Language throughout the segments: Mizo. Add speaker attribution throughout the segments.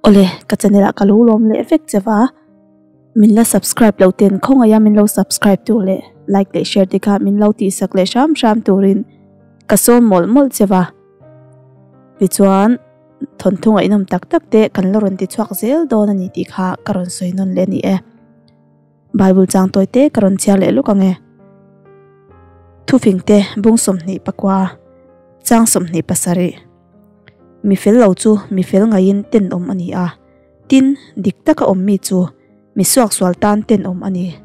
Speaker 1: Awle, ka channel ah ka lo lawm leh vek che va, min la subscribe lo ten khawngaih a min lo subscribe tur leh like leh share te kha min lo tihsak leh hram hram turin ka sawm mawlh mawlh che va. Tichuan thawnthu ngaihnawm tak tak te kan la rawn ti chhuak zel dawn a ni tih kha ka rawn sawi nawn leh a ni e. Bible chang tawi te ka rawn chhiar leh luk ang e. Thufing te bung 24 chang 27. Mi fel lo chu mi fel ngaiin tenawm a ni a, tin, dik taka awm mi chu mi suaksual tan tenawm a ni.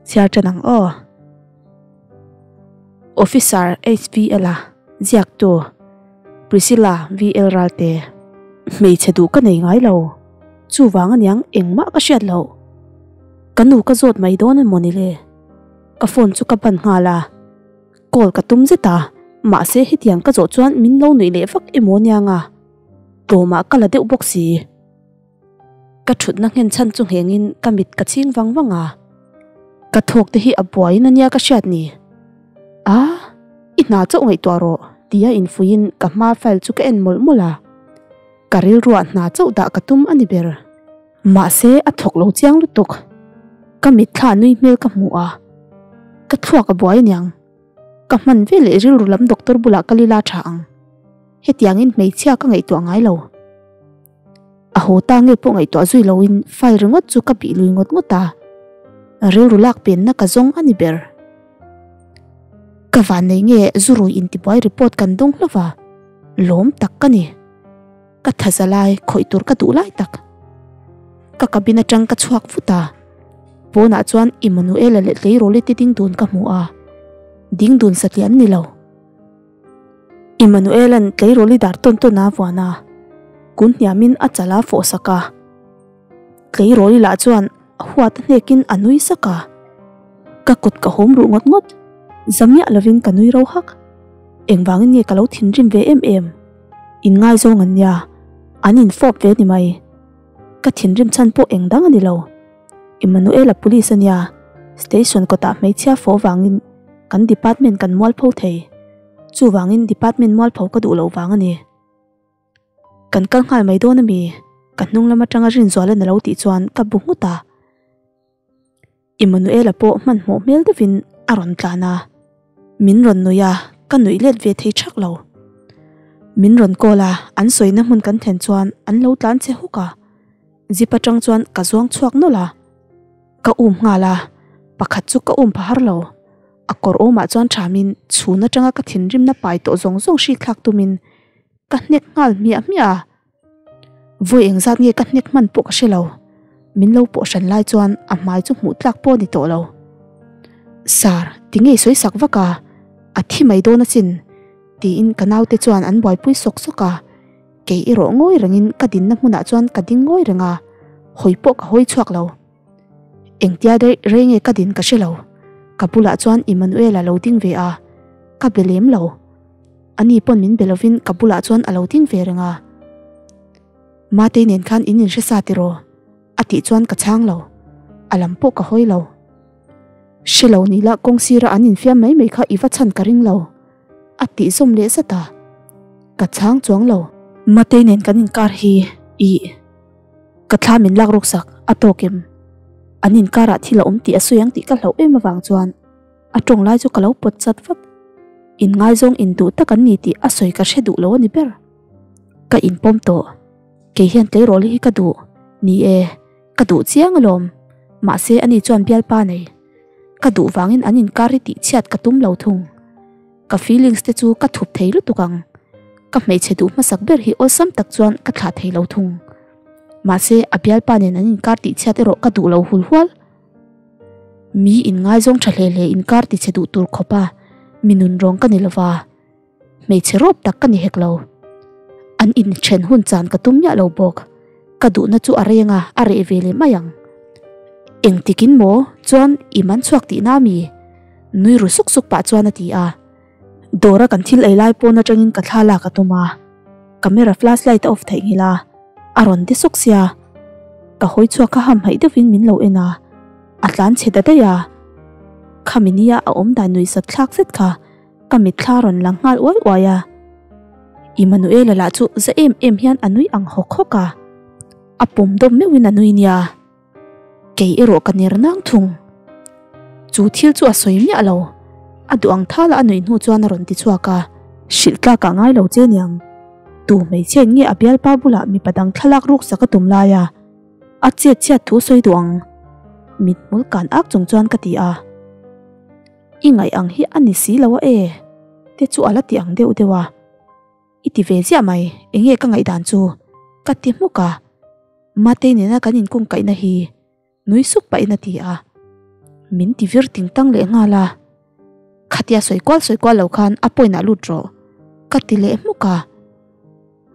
Speaker 1: Chhiar tan ang aw. Officer HVL a ziaktu Priscilla VL Ralte. Hmeichhe duh ka nei ngai lo, chuvang aniang engmah ka hriat loh. Ka nu ka zawt mai dawn emaw ni le? Ka phone chu ka ban nghal a. Call ka tum zet a, mahse hetiang ka zawh chuan min lo nuih leh vak emaw aniang a, tlawmah ka la deuh bawk si. Ka thutna nghen chhan chu nghengin ka mit ka chhing vang vang a, ka thawk te hi a buaiin ania ka hriat ni. A, i hna chauh ngaihtuah rawh tia infuiin ka hma file chu ka en mawlh mawlh a, ka rilruah hna chauh dah ka tum a ni ber. Mahse a thawk lo chiang lutuk. Ka mitthla nui hmel ka hmu a, ka thluak a buai aniang. Ka hman ve leh rilru lam doctor bulah ka lila tha ang. Hetiangin hmeichhia ka ngaihtuah ngai lo. A haw ta nge pawh ngaihtuah zui loin file ringawt chu ka bih lui ngawt ngawt a. Rilru lak penna ka zawng a ni ber. Ka van nei nge zurui intibuai report kan dawng hlauh va, lawm tak ka ni. Ka thaza lai khawih tur ka duh lai tak. Ka cabin atang ka chhuak vut a, pawnah chuan Immanuela leh tleirawl te ding dun ka hmu a, ding dun satliah an ni lo. Immanuela'n tleirawl i dar tawn tawn a vuan a, kun hniamin a chal a fawh sak a. Tleirawl i lah chuan a huat a hnekin a nui sak a. Ka kut ka hawm ruh ngawt ngawt, za miah lovin ka nui ro hak. Engvangin nge ka lo thinrim ve em em? Inngaizawng an nia, an infawp ve ni mai. Ka thinrim chhan pawh eng dang a ni lo. Immanuela police a nia, station kawtah hmeichhia fawh vangin kan department kan mualpho thei. Chuvangin department mualpho ka duh loh vang a ni. Kan kal nghal mai dawn a mi? Ka hnung lam atanga Rinzuala'n a lo tih chuan ka bu nghut a. Immanuela pawh hmanhmawh hmel deuhin a rawn tlan a. Min rawn nuih a, ka nuih let ve thei thak lo. Min rawn call a, an sawina hmun kan thlen chuan an lo tlan che huk a. Zip atang chuan ka zuang chhuak nawlh a, ka um nghal a, pakhat chu ka um pha har lo. A kawr awmah chuan thamin chhun atanga ka thinrimna pai tawh zawng zawng hri thlak tumin ka hnek nghal hmiah hmiah a. Vawi engzat nge ka hnek hman pawh ka hre lo. Min lo pawh hran lai chuan a hmai chu hmuh tlak pawh a ni tawh lo. Sir, tinge i sawi sak vak a? A thi mai dawn asin, tiin ka naute chuan an buaipui sawk sawk a. Kei erawh ngawi rengin ka dinna hmunah chuan ka ding ngawi reng a, hawi pawh ka hawi chhuak lo. Engtia daih rei nge ka din ka hre lo. Ka bulah chuan Immanuel-a lo ding ve a, ka be lem lo. Ani pawn min be lovin ka bulah chuan a lo ding ve reng a. Matei nen khan in inhre sa tiraw? A tih chuan ka chhang lo. A lam pawh ka hawi lo. Hre lo ni lah kawng sira an infiam mai mai kha i va chhan ka ring lo. A tih zawm leh zat a, ka chhang chuang lo. Matei nen kan inkar hi ih ka thla min lak rawk sak a tawk em? An inkarah thil a awm tih a sawi ang tih ka hlauh em avang chuan a tawng lai chu ka lo pawt chat vat. Inngaizawng induh tak an ni tih a sawi ka hre duh lo a ni ber. Ka inpawm tawh. Kei hian tleirawl hi ka duh. Ni e, ka duh chiang alawm. Mahse ani chuan bialpa nei. Ka duh vangin an inkar hi tihchhiat ka tum lo thung. Ka feelings te chu ka thup thei lutuk ang. Ka hmeichhe duh hmasak ber hi awlsam tak chuan ka thlah thei lo thung. Mahse a bialpa nen an inkar tihchhiat erawh ka duh lo hul hual. Mi inngaizawng tha hle hle inkar tichhe duh tur khawpa mi nunrawng ka ni lova. Hmeichhe rawp tak ka ni hek lo. An inthen hun chan ka tum miah lo bawk. Ka duhna chu a reng a, a reh ve leh mai ang. Engtikin maw chuan i man chhuak tihna a mi? Nui ru suk suk pah chuan a ti a. Dawra kan thil ei lai pawn atangin ka thla lak a tum a. Camera flashlight a off theihnghilh a, a rawn ti sawk sia. Ka hawi chhuak kha hamhaih deuhin min lo en a, a tlan chhe ta daih a. Khami nia a awm dan nuihsat thlak zet kha. Ka mitthla rawn lang nghal uai uai a, Immanuela lah chu za em em hian a nui ang hawk hawk a. A pum dawm meuhin a nui nia. Kei erawh ka ner nang thung. Chu thil chu a sawi miah lo. A duh ang thala a nuih hnu chuan a rawn ti chhuak a. Hrilh tlak ah ngai lo che niang. Tu hmeichhiain nge a bialpa bulah mipa dang thlalak ruk sak a tum lai a, a chet chhiat thu sawi duh ang. Mithmul kan ak chung chuan ka ti a. I ngaih ang hi a ni si lo a e. Te chu a la ti ang deuh deuh a. I ti ve ziah mai, enge ka ngaihdan chu? Ka ti hmuk a. Matei nena kan inkungkaihna hi nui suk pahin a ti a. Min ti vir ting tang leh nghal a. Khatia sawi kual sawi kual lo khan a point ah lut rawh. Ka ti leh hmuk a.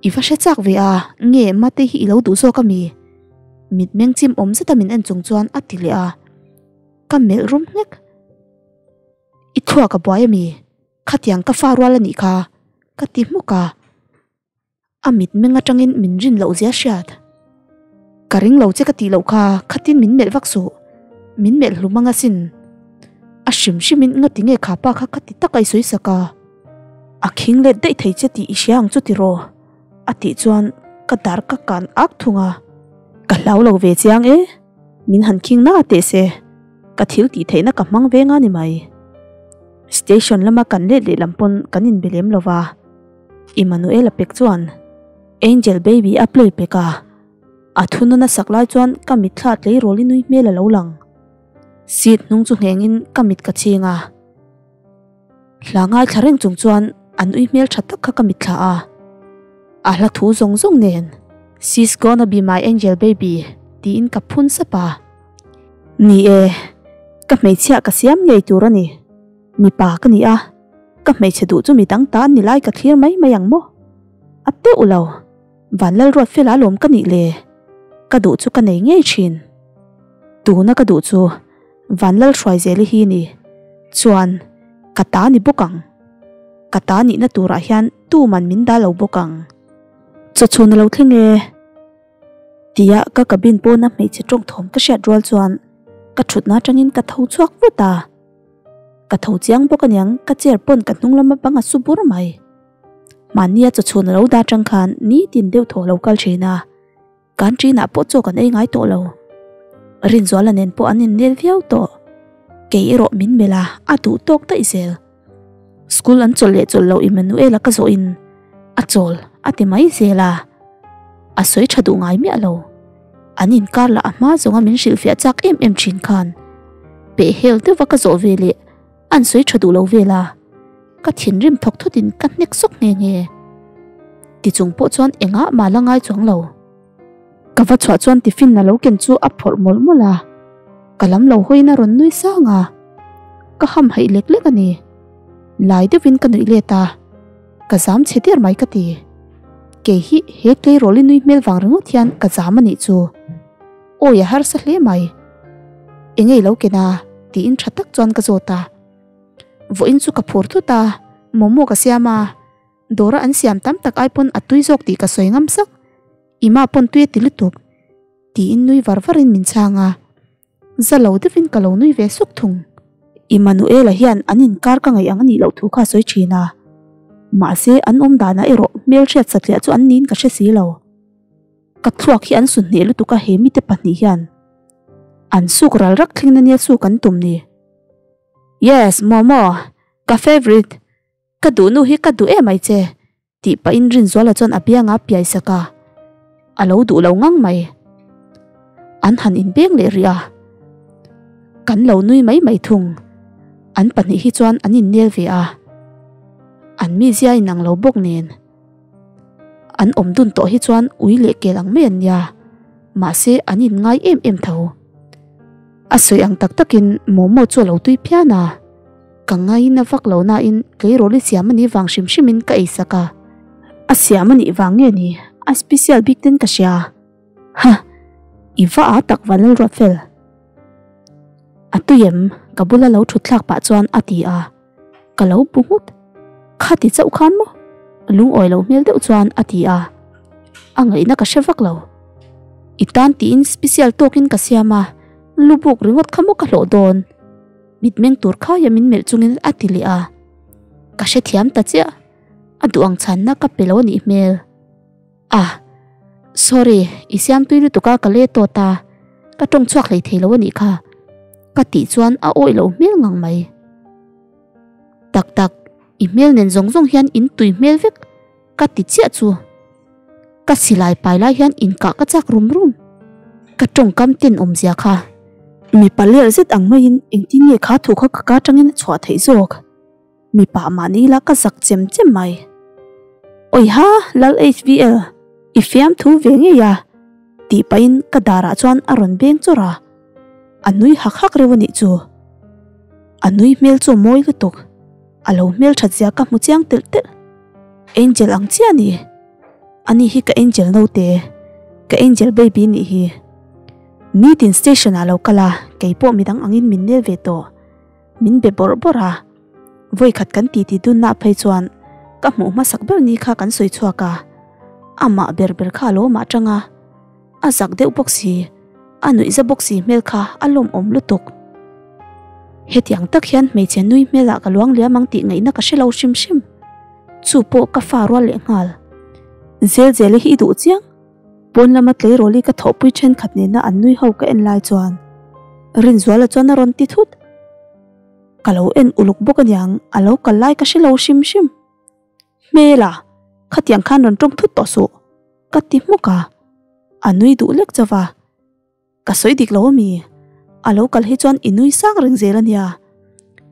Speaker 1: I va hre chak ve a, nge Matei hi i lo duh zawk ami? Mitmeng chim awm zeta min en chung chuan a ti leh a. Ka melh rum nghek. I thluak a buai ami? Khatiang ka fa rual a nih kha, ka ti hmuk a. A mitmeng atangin min rin loh zia hriat. Ka ring lo che ka tih loh kha, khatin min melh vak suh. Min melh hlum anga sin. A hrim hrimin ngati nge kha pa kha ka ti tak a i sawi sak a. A khing let daih thei che tih i hria ang chu tiraw? A tih chuan ka dar ka kan ak thung a. Ka hlau lo ve chiang e. Min han khing na teh se, ka thil tih theihna ka hmang veng a ni mai. Station lama kan let leh lam pawn kan inbe lem lo va, Emmanuel-a pek chuan Angel Baby a play pek a, a thununa sak lai chuan ka mitthla tleirawl i nui hmel a lo lang. Seat hnung chu nghengin ka mit ka ching a. Hla ngaithla reng chung chuan an ui hmel tha tak kha ka mitthla a, a hla thu zawng zawng nen She's gonna be my angel baby tiin ka phun sap a. Ni e, ka hmeichhia ka siam ngei tur a ni. Mipa ka ni a, ka hmeichhe duh chu mi dang ta an ni lai ka thlir mai mai ang maw? A teuh lo, Vanlalruat fela lawm ka nih le, ka duh chu ka nei ngei thin. Tuna ka duh chu Vanlalhruaizeli hi ni chuan ka ta ni bawk ang. Ka ta nihna turah hian tuman min dah lo bawk ang. Chawchhun a lo thleng e. Tia ka cabin pawna hmeichhe tawng thawm ka hriat rual chuan ka thutna atangin ka tho chhuak vut a. Ka tho chiang bawk aniang ka chair pawn ka hnung lama bang a su bur mai. Mahnia chawchhun a lo dah atang khan nitin deuh thaw a lo kal thin a. Canteen ah pawh chaw kan ei ngai tawh lo. Rinzuala nen pawh an innel viau tawh. Kei erawh min melh a, a duh tawk daih zel. School an chawlh leh chawlh loh Emmanuel-a ka zawhin a chawl a ti mai zel a. A sawi tha duh ngai miah lo. An inkar lah a hma zawnga min hrilhfiah chak em em thin khan pehhel deuha ka zawh ve leh An sawi tha duh lo vel a, ka thinrim thawk thutin ka hnek sawk nghe nghe. Tichung pawh chuan engah mah la ngai chuang lo. Ka va chhuah chuan tiffin a lo ken chu a phawrh mawlh mawlh a, ka lam lo hawiin a rawn nui sang a, ka ham haih lek lek a ni. Lai deuhin ka nuih let a, ka zam chhe der mai ka ti. Kei hi he tleirawl i nui hmel vang ringawt hian ka zam a nih chu. Awi a harsa hle mai. Engei lo ken a? tiin tha tak chuan ka zawt a. Vawiin chu ka phur thut a, momo ka siam a, dawra an siam tam tak ai pawn a tui zawk tih ka sawi ngam sak. Ima pawn tui a ti lutuk tiin nui var varin min chhang a. Za lo deuhin ka lo nui ve suk thung. Immanuela hian an inkar ka ngaih ang a nih loh thu kha a sawi thin a. Mahse an awm danah erawh hmelhriat satliah chu an niin ka hre si lo. Ka thluak hi an su hneh lutuk a he mite pahnih hian an suk ral rak thleng na nia suk an tum ni. Yes, Momo, ka favourite, ka duh nu hi ka duh em ai che, tih pahin Rinzuala chuan a bianga piai sak a, a lo duh lo ngang mai. An han inbeng leh rih a, kan lo nui mai mai thung. An pahnih hi chuan an innel ve a, an mizia inang lo bawk nen. An awm dun tawh hi chuan ui leh kel ang mai an nia, mahse an in ngai em em tho. A sawi ang tak takin momo chu a lo tui phian a, ka ngaina vak lo nain tleirawl i siam a nih vang hrim hrimin ka ei sak a, a siam a nih vang nge ni a special bik ten ka hria. Ha! I va a tak Vanlalruat fel. A tui em? Ka bula lo thut thlak pah chuan a ti a. Ka lo bu nghut. Khati chauh khan maw? Lungawi lo hmel deuh chuan a ti a. A ngaihna ka hre vak lo. I tan tiin special tawkin ka siam a, lu buk ringawt kha maw ka hlawh dawn? Mitmeng tur khaia min melh chungin a ti leh a. Ka hrethiam ta chiah. A duh ang chhanna ka pe lo a nih hmel. A. Sorry, i siam tui lutuk a ka le tawt a, ka tawng chhuak hlei thei lo a nih kha, ka tih chuan a awih loh hmel ngang mai. Tak tak, i hmel nen zawng zawng hian in tui hmel vek, ka ti chiah chu. Ka silai pai lai hian inkah ka chak rum rum. Ka tawngkam ten awmzia kha. Mipa ler zet ang maiin engtin nge kha thu kha ka ka atangin a chhuah theih zawk? Mipa mahni la ka zak chem chem mai. Awiha Lal HVL, i fiamthu ve ngei a, tih pahin ka darah chuan a rawn beng chawrh a. A nui hak hak reuh a nih chu. A nui hmel chu a mawi lutuk. A lo hmel that zia ka hmu chiang telh telh. Angel ang chiah a ni. Ani hi ka angel naute, ka angel baby nih hi. Nitin station ah lo kal a, keipawh midang angin min nel ve tawh. Min be bawrh bawrh a, vawikhat kan titi dunna phei chuan ka hmuh hmasak ber ni kha kan sawi chhuak a, amah ber ber kha a lawmah tang a, a zak deuh bawk si, a nuihza bawk si hmel kha a lawmawm lutuk. Hetiang tak hian hmeichhe nui hmelah ka luang liam ang tih ngaihna ka hre lo hrim hrim. Chu pawh ka fa rual leh nghal. Zel zel hi i duh chiang. Pawn lama tleirawl hi ka thawhpui thenkhat nena an nui ho ka en lai chuan Rinzuala chuan a rawn ti thut. Ka lo en uluk bawk aniang a lo kal lai ka hre lo hrim hrim. Hmela, khatiang khan rawn tawng thut tawh suh, ka ti hmuk a, a nui duh lek chauh va. Ka sawi dik lo ami? A lo kal hi chuan i nui sang reng zel ania.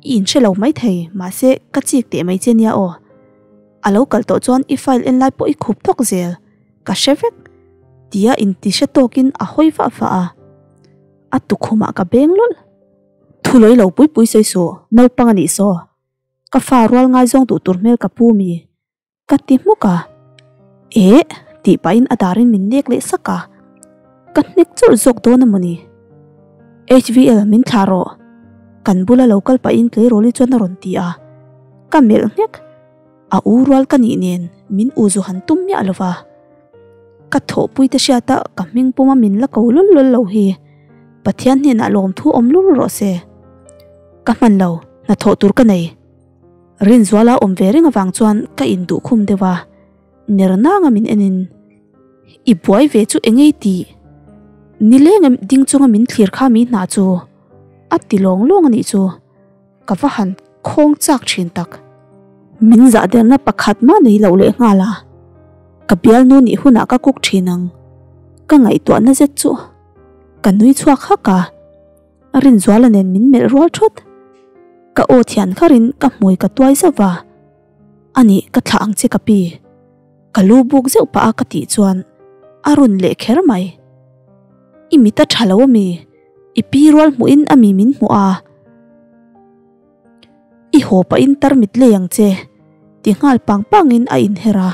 Speaker 1: I inhre lo maithei, mahse ka chik teh mai che nia aw. A lo kal tawh chuan i file en lai pawh i khup thawk zel, ka hre vek. Tia inti hre tawkin a hawi vah vah a. A tukhumah ka beng lawlh. Thu lawi lo pui pui sawi suh, naupang a nih saw. Ka fa rual ngaizawng duh tur hmel ka pu mi? Ka ti hmuk a. Eh! Tih pahin a darin min nek leh sak a. Ka hnek chawlh zawk dawn a mawni? HVL min thlah rawh. Kan bula lo kal pahin tleirawl hi chuan a rawn ti a. Ka melh nghek. A u rual ka nih nen min u zu han tum miah lo va. Ka thawhpui te hriata ka hming puma min la ko lul lul lo hi Pathian hnenah lawmthu awm lul rawh se. Ka hman lo, hnathawh tur ka nei. Rinzuala awm ve reng avang chuan ka induh khum deuh a, ner nanga min enin, I buai ve chu eng ei tih? Nileng em ding chunga min thlir kha mi hna chu a ti lawng lawng a nih chu, ka va han khawng chak thin tak. Min zah derna pakhat mah nei loh leh nghal a, ka bialnu nih hunah ka kuk thin ang, ka ngaihtuahna zet chu ka nui chhuak hak a. A Rinzuala nen min melh rual thawt. Ka aw thian kharin ka hmui ka tuai zauh va, A nih ka thlah ang che ka pi. Ka lu buk zeuh pah a ka tih chuan a rawn leh kher mai. I mit a tha lo ami? I pi rual hmuhin ami min hmuh a? I haw pahin tarmit lei ang che ti nghal pang pangin a inher a.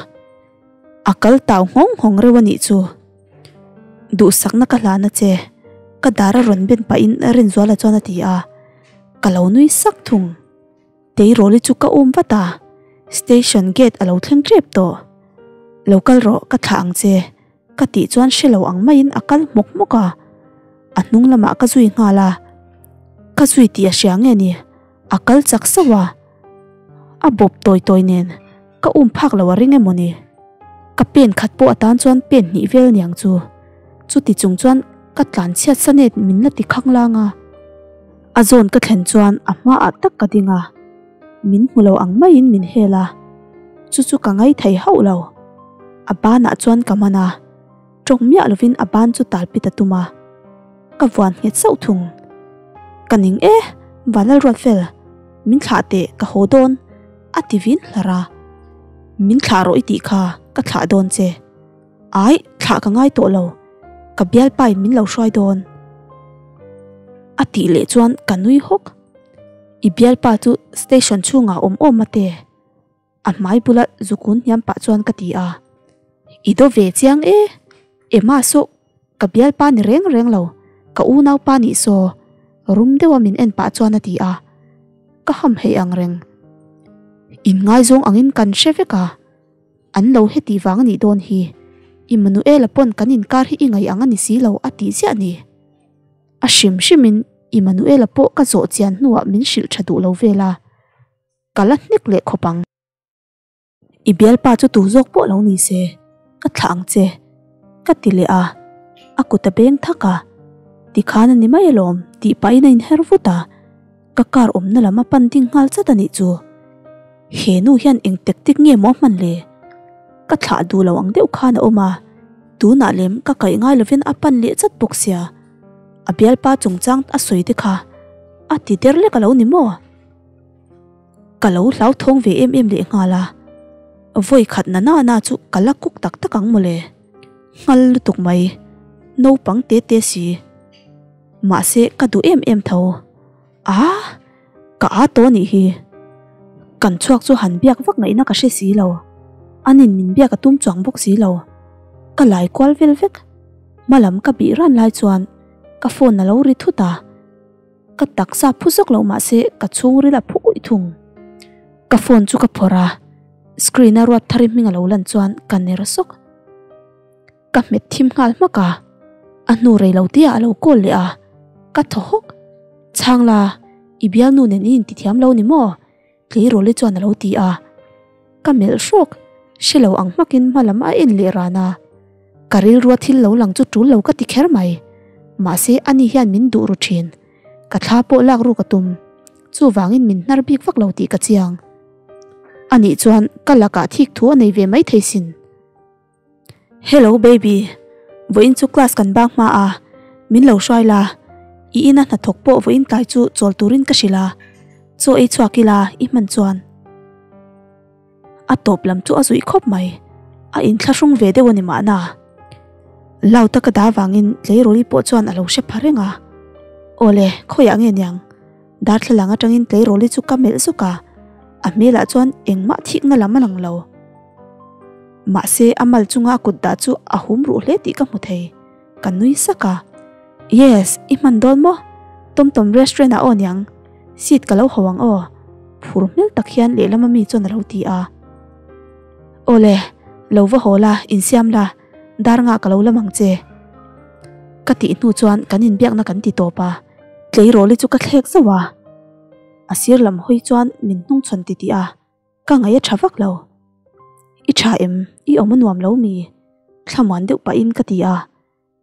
Speaker 1: A kal tau nghawng nghawng reuh a nih chu. Duhsakna ka hlan a che, ka dar a rawn ben pahin Rinzuala chuan a ti a, ka lo nui sak thung. Teirawli chu ka um vat a, station gate a lo thleng tep tawh. Lo kal rawh, ka thlah ang che, ka tih chuan hre lo ang maiin a kal hmawk hmawk a, a hnung lamah ka zui nghal a, ka zui tih a hria nge ni? A kal chak sauh a, a bawp tawi tawi nen ka um phak lo a ring emaw ni? Ka pen khat pawh atan chuan pen hnih vel niang chu. Chuti chung chuan ka tlan chhiat sa net min la ti khang lang a. A zawn ka thlen chuan a hmaah tak ka ding a, min hmu lo ang maiin min hel a, chu chu ka ngai thei hauh lo. A banah chuan ka man a, tawng miah lovin a ban chu talpit a tum a. Ka vuan nghet sauh thung. Ka ning e, Vanlalruatfel, min thlah teh ka haw dawn, a ti vin hlar a. Min thlah rawh i tih kha, ka thlah dawn che. Aih, thlah ka ngai tawh lo, ka bialpain min lo hruai dawn. A tih leh chuan ka nui hawk. I bialpa chu station chhungah awm awm a te. A hmai bula zukun hniam pah chuan ka ti a, I daw ve chiang e, Emma saw ka bialpa ni reng reng lo, ka unaupa nih saw rum deuha min en pah chuan a ti a, ka ham hei ang reng. Inngaizawng angin kan hre vek a, an lo heti vang a nih dawn hi, Immanuela pawn kan inkar hi i ngaih ang a ni si lo a tih ziah ni. A hrim hrimin Immanuela pawh ka zawh chian hnuah min hrilh tha duh lo vel a. Ka la hnek leh khawp ang. I bialpa chu tu zawk pawh lo ni se, ka thlah ang che. Ka ti leh a, a kut a beng thak a, Tikhan a ni mai alawm tih pahin a inher vut a, ka car awmna lam a pan ding nghal chat a nih chu. He nu hian eng tactic nge maw a hman le? Ka thlah duh lo ang deuh khan a awm a, tunah lem ka kaih ngai lovin a pan leh chat bawk sia. A bialpa chungchang a sawi te kha a ti der lek a lo ni maw? Ka lo hlauthawng ve em em leh nghal a, vawi khat na na na chu ka la kuk tak tak ang mawle. Nghal lutuk mai, naupang te te si. Mahse ka duh em em tho. Aah! Ka aa tawh anih hi. Kan chhuak chu han biak vak ngaihna ka hre si lo. Anin min biak a tum chuang bawk si lo. Ka lai kual vel vek. Hmalam ka bih ran lai chuan ka phone a lo ri thut a. Ka taksa phu zawk loh mahse ka chhungril a phu uih thung. Ka phone chu ka phawrh a, screen a ruat thar i hming a lo lan chuan ka ner sawk. Ka hmet thim nghal hmak a, a hnu rei lo tih ah a lo call leh a, ka thaw hawk. Chhang la, i bialnu nen i intithiam lo ni maw? Tleirawl-i chuan a lo ti a. Ka melh hrawk, hre lo ang hmakin hma lam a en leh ran a. Ka rilrua thil lo lang chu tul lo ka ti kher mai. Mahse ani hian min duh ru thin. Ka thla pawh lak ruk a tum. Chuvangin min hnar bik vak lo tih ka chiang. Anih chuan ka lakah thik thu a nei ve mai thei sin. Hello baby, vawiin chu class kan bak hma a, min lo hruai la, i ina hnathawk pawh vawiin tlai chu chawl turin ka hrilh a, chaw ei chhuak ila i hman chuan. A tawp lam chu a zuih khawp mai, a inthlahrung ve deuh a ni mahna. Loud a ka dah vangin tleirawl-i pawh chuan a lo hre pha reng a, Awle, khawiah nge niang? Darthlalang atangin tleirawl-i chu ka melh zawk a, a hmelah chuan engmah thikna lam a lang lo. Mahse, a mal chunga a kut dah chu a hum ruh hle tih ka hmu thei. Ka nui sak a. Yes, i hman dawn maw? Tom Tom restaurant ah aw niang. Seat ka lo ho ang aw. Phur hmel tak hian lehlam ami chuan a lo ti a. Awle, lo va haw la, insiam la, dar ngah ka lo lam ang che. Ka tih hnu chuan kan inbiakna kan ti tawp a. Tleirawl-i chu ka thlek zauh a. A sir lam hawi chuan min hnungchhawn titih a. Ka ngaih a tha vak lo. I tha em? I awm a nuam lo mi? Thlamuan deuh pahin ka ti a.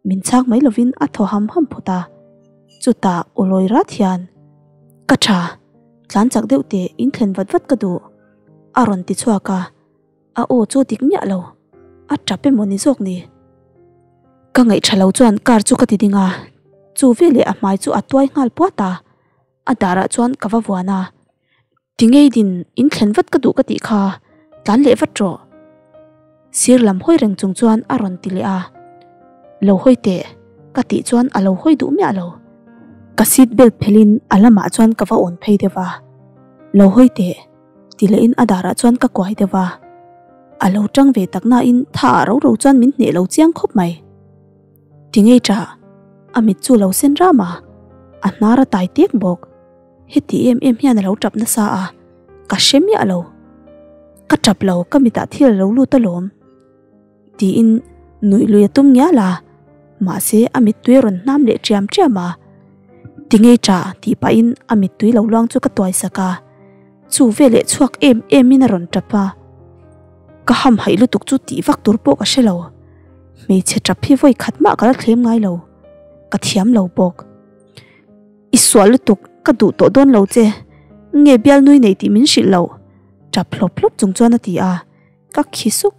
Speaker 1: Min chhak mai lovin a thaw ham ham phawt a. Chutah ulawi rat hian, Ka tha, tlan chak deuh teh in thlen vat vat ka duh, a rawn ti chhuak a. A aw chu dik miah lo. A tap emaw ni zawk ni? Ka ngaih tha lo chuan car chu ka ti ding a. Chu veleh a hmai chu a tuai nghal puat a. A darah chuan ka va vuan a. Ti ngei din in thlen vat ka duh ka tih kha, tlan leh vat rawh. Sir lam hawi reng chung chuan a rawn ti leh a. Lo hawi teh, ka tih chuan a lo hawi duh miah lo. Ka seat belt phelhin a lamah chuan ka va awn phei deuh a. Lo hawi teh, ti lehin a darah chuan ka kuai deuh a. A lo tang ve tak nain tha ah ro ro chuan min hneh lo chiang khawp mai. Ti ngei tah, a mit chu lo sen ram a, a hnar a tai tek bawk. Heti em em hian a lo tap nasa a, ka hre miah lo. Ka tap lo, ka mitah thil a lo lut alawm. Tiin nuih lui a tum ngial a, mahse a mittui a rawn hnam leh ṭiam ṭiam a. Ti ngei ṭah tih pahin a mittui lo luang chu ka tuai sak a, chu veleh chhuak em emin a rawn tap a. Ka hamhaih lutuk chu tih vak tur pawh ka hre lo. Hmeichhe tap hi vawi khat mah ka la thlem ngai lo, ka thiam lo bawk. I sual lutuk, ka duh tawh dawn lo che. Nge bial nui nei tih min hrilh loh? Tap hlawp hlawp chung chuan a ti a, ka khi suk.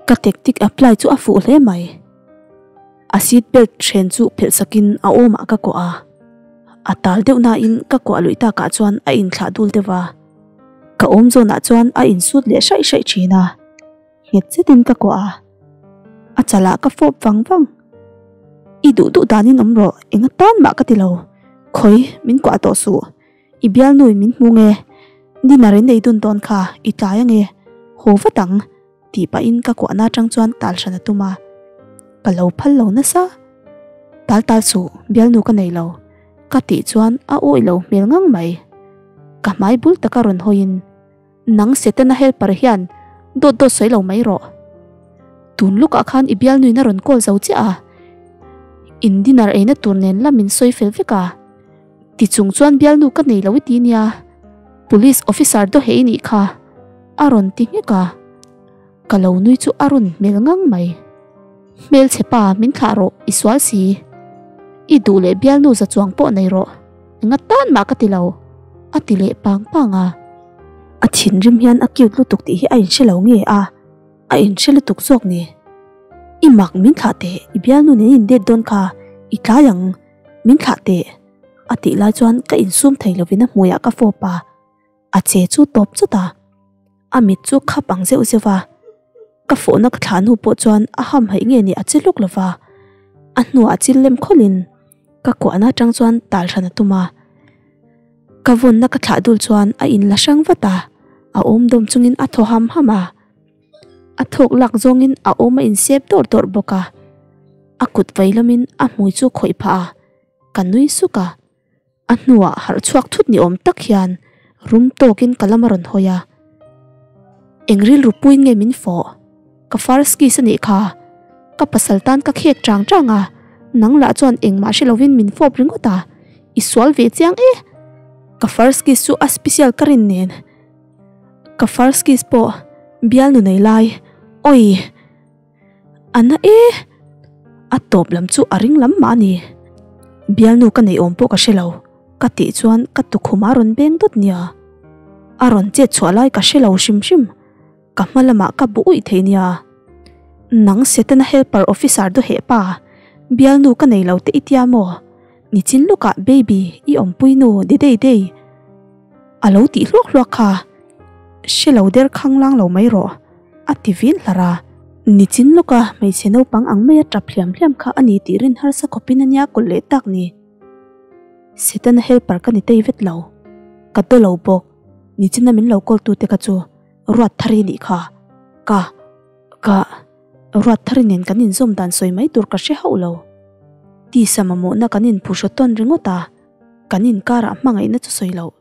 Speaker 1: Ka tactic apply chu a fuh hle mai. A seat belt hren chu phelh sakin a awmah ka kuah a. A tal deuh nain ka kuah luih takah chuan a inthlah dul deuh a. Ka awm zawnah chuan a insut leh hraih hraih thin a. Nghet zetin ka kuah a, a chalah ka fawp vang vang. I duh duh danin awm rawh, eng atan mah ka ti lo. Khawi, min kuah tawh suh. I bialnui min hmu nge? Dinner in ei dun dawn kha, i tlai ange. Haw vat ang, tih pahin ka kuahna atang chuan tal hran a tum a. Ka lo phal lo nasa. Tal tal suh, bialnu ka nei lo. Ka tih chuan a awih lo hmel ngang mai. Ka hmai bul taka rawn hawiin. Nang Setana helper hian dawt dawt sawi lo mai rawh. Tun lukah khan i bialnuin a rawn call zo chiah a, in dinner eina tur nen lam min sawi fel vek a. Ti chung chuan bialnu ka nei lo i ti nia, Police officer daw hei nih kha a rawn ti nghek a. Ka lo nui chu a rawn hmel ngang mai. Hmelchhe pa, min thlah rawh, i sual si. I duh leh bialnu za chuang pawh nei rawh, enga tan mah ka ti lo, a ti leh pang pang a. A thinrim hian a cute lutuk tih hi a inhre lo nge a, a inhre lutuk zawk ni. I mak min thlah teh, i bialnu nen in date dawn kha, i tlai ang, min thlah teh, a tih lai chuan ka insum thei lovin a hmuiah ka fawp a. A che chu tawp chawt a, a mit chu khap ang zeuh zeuh a. Ka fawhna ka thlah hnu pawh chuan a ham haih nge ni a che hlawk lo va, a hnuah chil lem khawlhin ka kuahna atang chuan tal hran a tum a. Ka vawnna ka thlah dul chuan a inla hrang vat a, a awm dawm chungin a thaw ham ham a. A thawk lak zawngin a awm a insep dawrh dawrh bawk a, a kut vei lamin a hmui chu khawih phah a, ka nui suk a. A hnuah harh chhuak thut ni awm tak hian rum tawkin ka lam a rawn hawi a. Eng rilru puiin nge min fawh? Ka first kiss a nih kha. Ka pasal tan ka khek chang chang a, nang lah chuan engmah hre lovin min fawp ringawt a, i sual ve chiang e. Ka first kiss chu a special ka rin nen. Ka first kiss pawh bialnu nei lai, awii. A na e! A tawp lam chu a ring lam mah a ni. Bialnu ka neih awm pawh ka hre lo, ka tih chuan ka tukhum a rawn beng dawt nia. A rawn chet chhuah lai ka hre lo hrim hrim, ka hma lamah ka bu uih thei nia. Nang Setana helper officer dawheh pa, bialnu ka nei lo te i tia maw? Nichin lawkah baby i awmpui nu de dei dei a lo tih hluak hluak kha. Hre lo der khang lang lo mai rawh a ti vin hlar a. Nichin lawka hmeichhe naupang ang maia tap hliam hliam kha a ni tih rin harsa khawpin a nia kawlh leh tak ni. Setana helper ka ni tei vet lo. Ka daw lo bawk. Nichina min lo call tute kha chu ruat thar i nih kha. Ka. Ka. Ruat thar nen kan inzawm dan sawi mai tur ka hre hauh lo. Tisa mamawhna kan inphuhraw tawn ringawt a, kan inkarah hmangaihna chu sawi loh.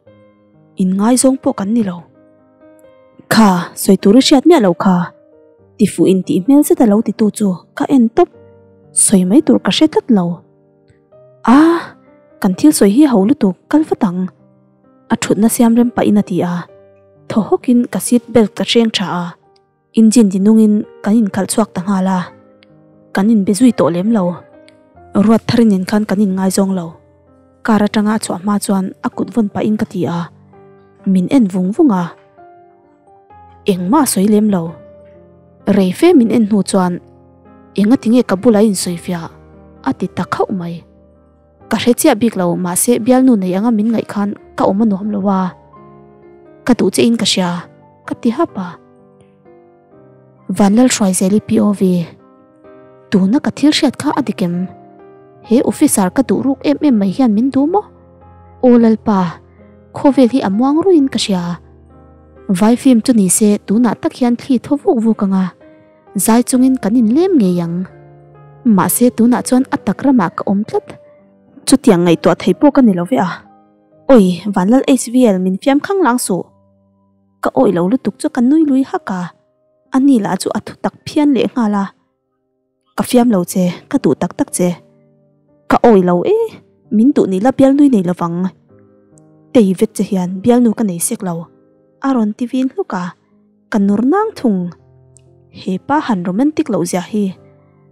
Speaker 1: Inngaizawng pawh kan ni lo. Kha, sawi tur i hriat miah loh kha. Tifuh intih hmel zet a lo titu chu ka en tawp. Sawi mai tur ka hre tlat lo. A, kan thil sawi hi ho lutuk, kal vat ang. A thutna siam rem pahin a ti a. Thaw hawkin ka seat belt ka hreng tha a. Engine ti nungin kan inkhalh chhuak ta nghal a, kan inbe zui tawh lem lo. Ruat thar nen khan kan inngaizawng lo. Car atanga a chhuah hma chuan a kut vawn pahin ka ti a, min en vung vung a. Engmah a sawi lem lo. Rei fe min en hnu chuan enga tinge ka bulah insawifiah a ti ta khauh mai. Ka hre chiah bik lo mahse bialnu nei anga min ngaih khan ka awm a nuam lo a, ka duh che in ka hria ka ti hap a. Vanlalhruaizeli POV Tuna ka thil hriat kha a dik em? He officer ka duh ruk em em mai hian min duh maw? Aw Lalpa, khawvel hi a muang ruiin ka hria. Vai film chu ni se tunah tak hian thli thaw vuk vuk anga. Zai chungin kan inlem ngei ang. Mahse tunah chuan a tak ramah ka awm tlat. Chutiang ngaihtuah thei pawh ka ni lo ve a. Awi, Vanlal HVL min fiam khang lang suh. Ka awih lo lutuk chu ka nui lui hak a. A ni lah chu a thu tak phian leh nghal a. Ka fiam lo che, ka duh tak tak che. Ka awih lo e, min duh ni la bialnui nei lovang. Tei vet che hian bialnu ka nei sek lo. A rawn ti vin hluk a. Ka nur nang thung. He pa han romantic loh zia hi.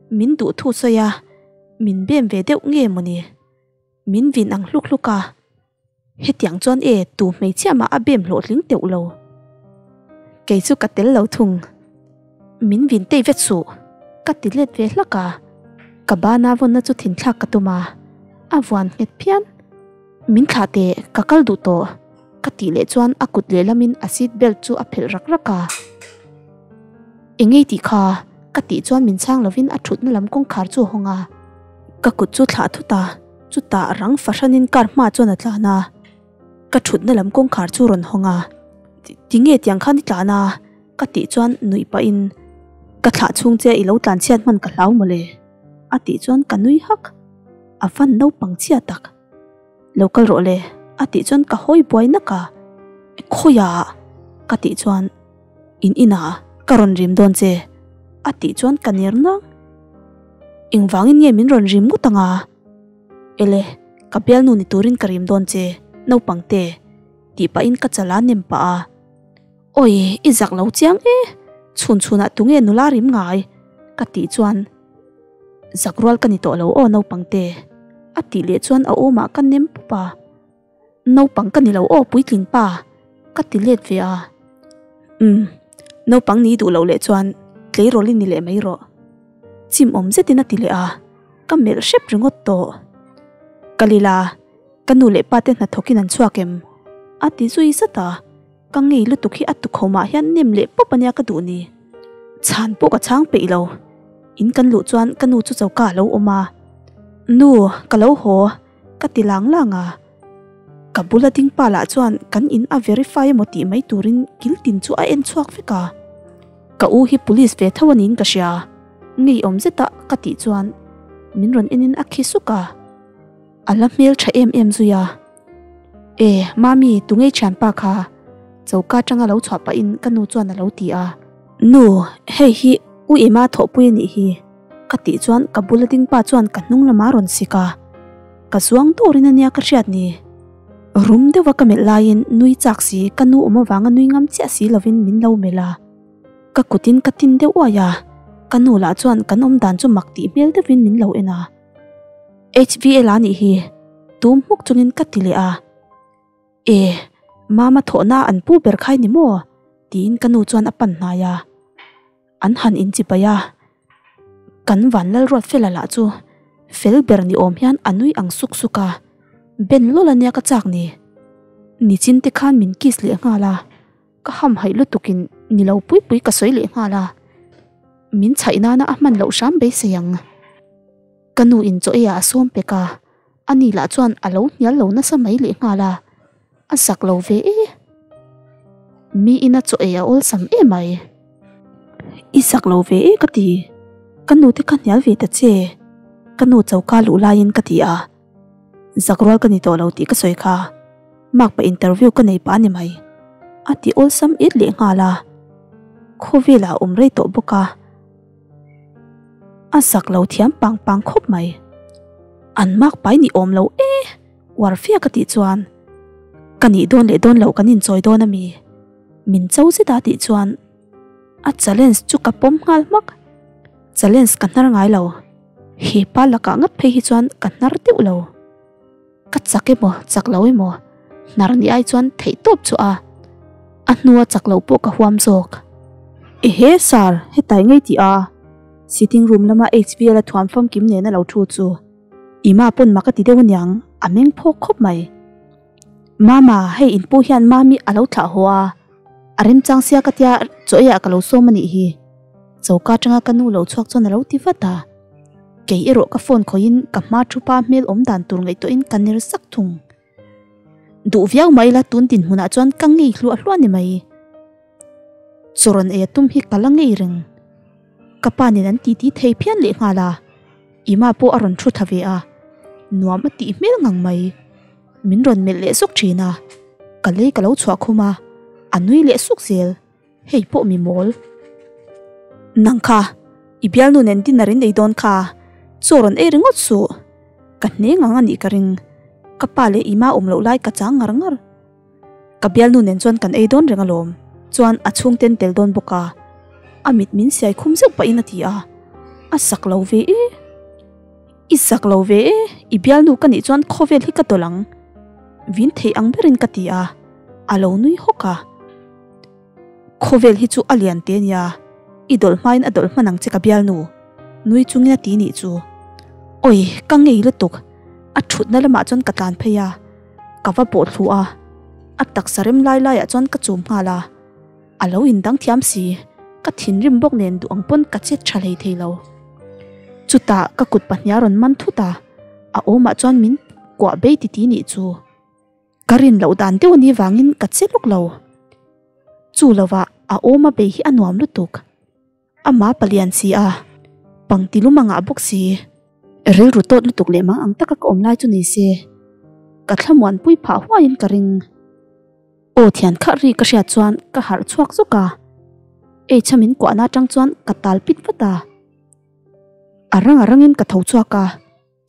Speaker 1: Min duh thu sawi a, min bem ve deuh nge mawni. Min vin ang hluk hluk a. Hetiang chuan e tu hmeichhia mah a bem hlawhtling teuh lo. Kei chu ka tel lo thung. Min vin tei vet suh. Ka ti let ve hlak a. Ka bana vawnna chu thinthlak ka tum a. A vuan nghet phian. Min thlah teh, ka kal duh tawh. Ka tih leh chuan a kut lehlamin a seat belt chu a phelh rak rak a. Engei tih kha? Ka tih chuan min chhang lovin a thutna lam kawngkhar chu a hawng a. Ka kut chu thlah thut a, chutah rang fahranin car hma chuan a tlan a. Ka thutna lam kawngkhar chu rawn hawng a, Tinge tiang khan i tlan a? Ka tih chuan nuih pahin, Ka thlah chhung che i lo tlan chhiat hman ka hlau mawle. A tih chuan ka nui hak. A van naupang chhia tak. Lo kal rawh le, a tih chuan ka hawi buai nak a. Khawiah? Ka tih chuan, In inah ka rawn rim dawn che, a tih chuan ka ner nang. Engvangin nge min rawn rim ngawt anga? Ele, ka bialnu ni turin ka rim dawn che, naupang te, tih pahin ka chal a nem pah a. Awi, i zak lo chiang e, chhun chhunah tunge nula rim ngai? Ka tih chuan. Zak rual ka ni tawh lo aw naupangte, a tih leh chuan a awmah ka nem pup a. Naupang ka ni lo aw puitling pa, ka ti let ve a. Umm, naupang ni duh loh leh chuan tleirawl i ni leh mai rawh. Chim awm zetin a ti leh a, ka melh hrep ringawt tawh. Ka lila, ka nu leh pa te hnathawkin an chhuak em? A ti zui zat a. Ka ngei lutuk hi a tukhawmah hian nem leh pawp ania ka duh ni. Chhan pawh ka chhang peih lo. In kan luh chuan ka nu chu choka a lo awm a. Nu, ka lo haw, ka ti lang lang a. Ka bula ding pa lah chuan kan in a verify emaw tih mai turin kil tin chu a en chhuak vek a. Ka u hi police ve tho aniin ka hria. Ngeiawm zeta ka tih chuan min rawn enin a khi suk a. A la hmel tha em em zui a. E, Mami, tunge i thianpa kha? Choka atanga lo chhuah pahin ka nu chuan a lo ti a. Nu, hei hi U Ima thawhpui a nih hi, ka tih chuan ka bula ding pa chuan ka hnung lamah a rawn sik a. Ka zuang dawrin a nia ka hriat ni. Rum deuha ka melh laiin nui chak si ka nu awm avanga nui ngam chiah si lovin min lo melh a. Ka kutin ka tin deuh uai a, ka nu lah chuan kan awm dan chu mak tih hmel deuhin min lo en a. HVL a nih hi, tum hmuk chungin ka ti leh a. E, Mama thawhna an pu ber khai ni maw? tiin ka nu chuan a pan hnai a. An han inchipai a, kan Vanlalruat fela lah chu fel ber ni awm hian a nui ang suk suk a, Ben lawla nia ka chak ni. Nichin te khan min kiss leh nghal a, ka hamhaih lutukin ni lo pui pui ka sawi leh nghal a. Min chhaih nana a hman loh hram beisei ang. Ka nu in chaw eiah a sawm pek a, ani lah chuan a lo hnial lo nasa mai leh nghal a, a zak lo ve e. Mi ina chaw ei a awlsam em ai. I zak lo ve e ka ti, ka nu te kha hnial ve ta che, ka nu choka luh laiin ka ti a. Zak rual ka ni tawh lo tih ka sawi kha, makpa interview ka nei pah a ni mai, a ti awlsam et leh nghal a. Khawvelah a awm rei tawh bawk a. A zak lo thiam pang pang khawp mai. An mak pai ni awm lo e, uar fia ka tih chuan ka nih dawn leh dawn loh kan inchawi dawn a mi? Min cho zet a tih chuan a challenge chu ka pawm nghal hmak. Challenge ka hnar ngai lo, he pa lakah ngat phei hi chuan ka hnar deuh lo. Ka chak emaw chak lo emaw hnar ni ai chuan theih tawp chu a, a hnua chak lo pawh ka huam zawk. Ehe sir, hetai ngei tih a, sitting room lama HVL a thuam famkim nena lo thu chu Ima pawn mak a ti deuh aniang, a meng phawk khawp mai. Mama, hei inpu hian Mami a lo thlah haw a, a remchang sia ka tia chaw eiah ka lo sawm a nih hi. Choka atanga ka nu lo chhuak chuan a lo ti vat a. Kei erawh ka phone khawihin ka hma thu pa hmel awm dan tur ngaihtuahin ka ner sak thung. Duh viau mai la tun dinhmunah chuan ka ngei hluah hluah ni mai. Chaw rawn ei a tum hi ka la ngei reng. Ka pa nen an titi thei phian leh nghal a, Ima pawh a rawn thu tha ve a, nuam a tih hmel ngang mai. Min rawn melh leh suk thin a, ka lei ka lo chhuah khum a, a nui leh suk zel. Hei pawh mi mawl. Nang kha, i bialnu nen dinner in ei dawn kha, chaw rawn ei ringawt suh. Ka hne ngang a nih ka ring. Ka pa leh Ima awm loh lai ka chang ngar ngar. Ka bialnu nen chuan kan ei dawn reng alawm, chuan a chhungten tel dawn bawk a. A mit min siai khum zeuh pahin a ti a, a sak lo ve e. I sak lo ve e, i bialnu ka nih chuan khawvel hi ka dawlh ang. Vin theih ang berin ka ti a, a lo nui hawk a. Khawvel hi chu a lian te nia, i dawlh hmain a dawlh hman ang che ka bialnu, nui chungin a ti nih chu. Awi, ka ngei lutuk, a thutna lamah chuan ka tlan phei a, ka va pawh thlu a, a taksa rem lai laiah chuan ka chum nghal a, a lo indang thiam si, ka thinrim bawk nen duh ang pawn ka chet tha hlei thei lo. Chutah ka kut pahnih a rawn man thut a, a awmah chuan min kuah bei ti ti nih chu. Ka rin loh dan deuh a nih vangin ka che lawk lo. Chu lovah a awm a bei hi a nuam lutuk. Ama palian si a, pangti lum a ngah bawk si. Rilru tawt lutuk leh mang ang taka ka awm lai chu ni se, ka thlamuanpui phah huaiin ka ring. Aw thian kharh ri ka hriat chuan ka harh chhuak zawk a. Eichha min kuahna atang chuan ka tal pit vat a. A rang a rangin ka tho chhuak a.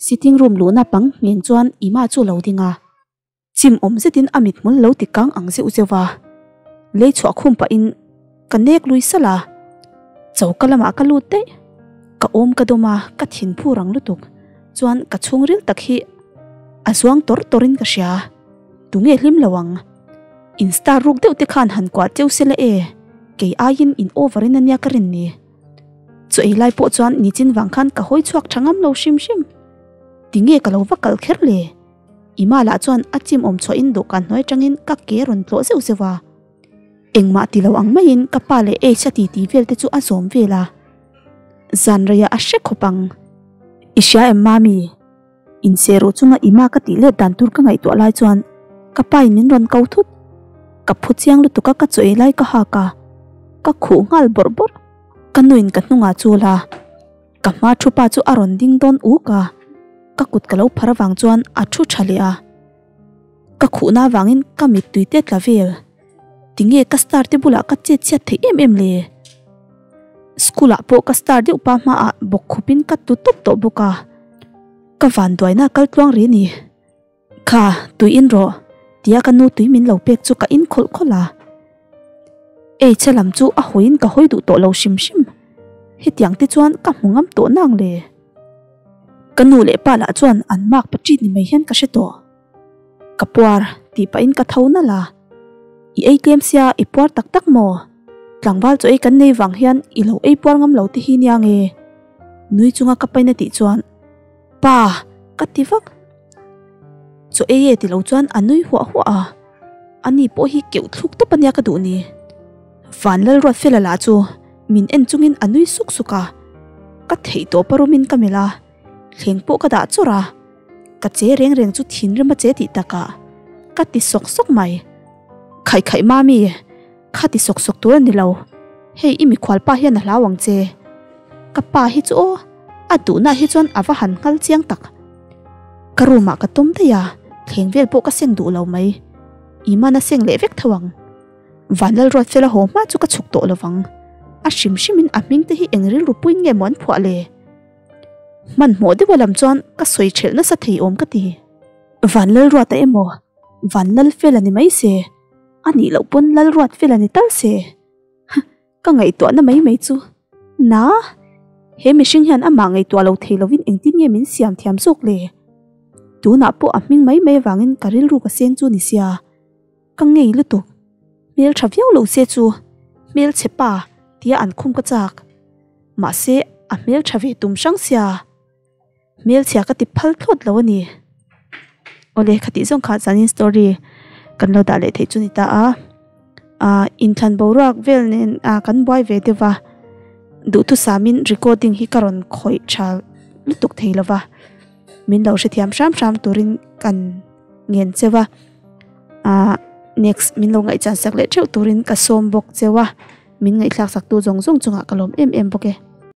Speaker 1: Sitting room luhna pang ngheng chuan Ima chu lo ding a, chim awm zetin a mithmul lo ti kang ang zeuh zeuh a, lei chhuah khum pahin ka nek lui salh a, choka lamah ka lut daih. Ka awm ka dawm a, ka thin phu rang lutuk. Chuan ka chhungril tak hi a zuang tawr tawrin ka hria. Tunge hlim lo ang? In star ruk deuh te khan han kuah cheu se la e, kei aiin in over in ania ka rin ni. Chaw ei lai pawh chuan nichin vang khan ka hawi chhuak tha ngam lo hrim hrim. Tinge ka lo va kal kher le? Ima lah chuan a chim awm chhuahin dawhkan hnuai atangin ka ke rawn tlawh zeuh zeuh a. Engmah ti lo ang maiin ka pa leh Ace a titi vel te chu a zawm vel a. Zan reiah a hre khawp ang. I hria em Mami? Inse ruh chunga Ima ka tih let dan tur ka ngaihtuah lai chuan ka pa in min rawn ko thut. Ka phu chiang lutuk a ka chaw ei lai ka hak a, ka khuh nghal bawrh bawrh. Ka nuin ka hnungah chul a, ka hma thu pa chu a rawn ding dawn uk a, ka kut ka lo phar avang chuan a thu tha leh a. Ka khuhna avangin ka mittui te tla vel. Tinge ka star te bulah ka chet chhiat theih em em le? School ah pawh ka star deuh pa hmaah bawk khupin ka tu tawp tawh bawk a. Ka vanduaina kal tluang ri ni. Kha, tui in rawh, tia ka nu tui min lo pek chu ka in khawlh khawlh a. Ei che lam chu a hawiin ka hawi duh tawh lo hrim hrim. Hetiang te chuan ka hmu ngam tawh nang le. Ka nu leh pa lah chuan an mark pa ṭin ni mai hian ka hre tawh. Ka puar tih pahin ka tho nalh a, I ei tlem sia i puar tak tak maw? Tlangval chaw ei kan nei vang hian i lo ei puar ngam lo te hi nia nge? Nui chunga ka pain a tih chuan, Pa! ka ti vak. Chaw ei e ti lo chuan a nui huah huah a, ani pawh hi keuh thluk tawp ania ka duh ni. Vanlalruatfela lah chu min en chungin a nui suk suk a, ka theih tawp a rumin ka melh a, thleng pawh ka dah chawrh a. Ka che reng reng chu thinrim a che tih takah ka ti sawk sawk mai. Khaih khaih mami, kha ti sawk sawk tur a ni lo, hei i mikhual pa hian a hlau ang che. Ka pa hi chu aw, a duhna hi chuan a va han nghal chiang tak. Ka room ah ka tawm daih a, thleng vel pawh ka seng duh lo mai. Iman a seng leh vek tho ang. Vanlalruatfela haw hma chu ka chhuk tawh lo vang. A hrim hrimin a hming te hi eng rilru puiin nge maw an phuah le? Hmanhmawh deuha lam chuan ka sawi thelh nasa thei awm ka ti. Vanlalruata emaw Vanlalfela ni mai se, a nih loh pawn Lalruatfela ni tal se. Ka ngaihtuahna mai mai chu na, he mihring hian amah ngaihtuah lo thei lovin engtin nge min siam thiam zawk le? Tunah pawh a hming mai mai avangin ka rilru ka seng chu ni sia. Ka ngei lutuk. Hmel tha viau lo se chu hmelchhe pa tia an khum ka chak. Mahse a hmel tha ve tum hrang sia. Hmelchhia ka ti phal thlawt lo a ni. Awle khatih zawng kha chuanin story kan lo dah leh theih chu ni ta a. Ah inthlan boruak vel nen ah kan buai ve deuh va. Duhthusamin recording hi ka rawn khawih tha lutuk thei lo va. Min lo hrethiam hram hram turin kan ngen cheu a. Ah next min lo ngaihchan sak leh theuh turin ka sawm bawk cheu a. Min ngaihthlak sak tu zawng zawng chungah ka lawm em em bawk e.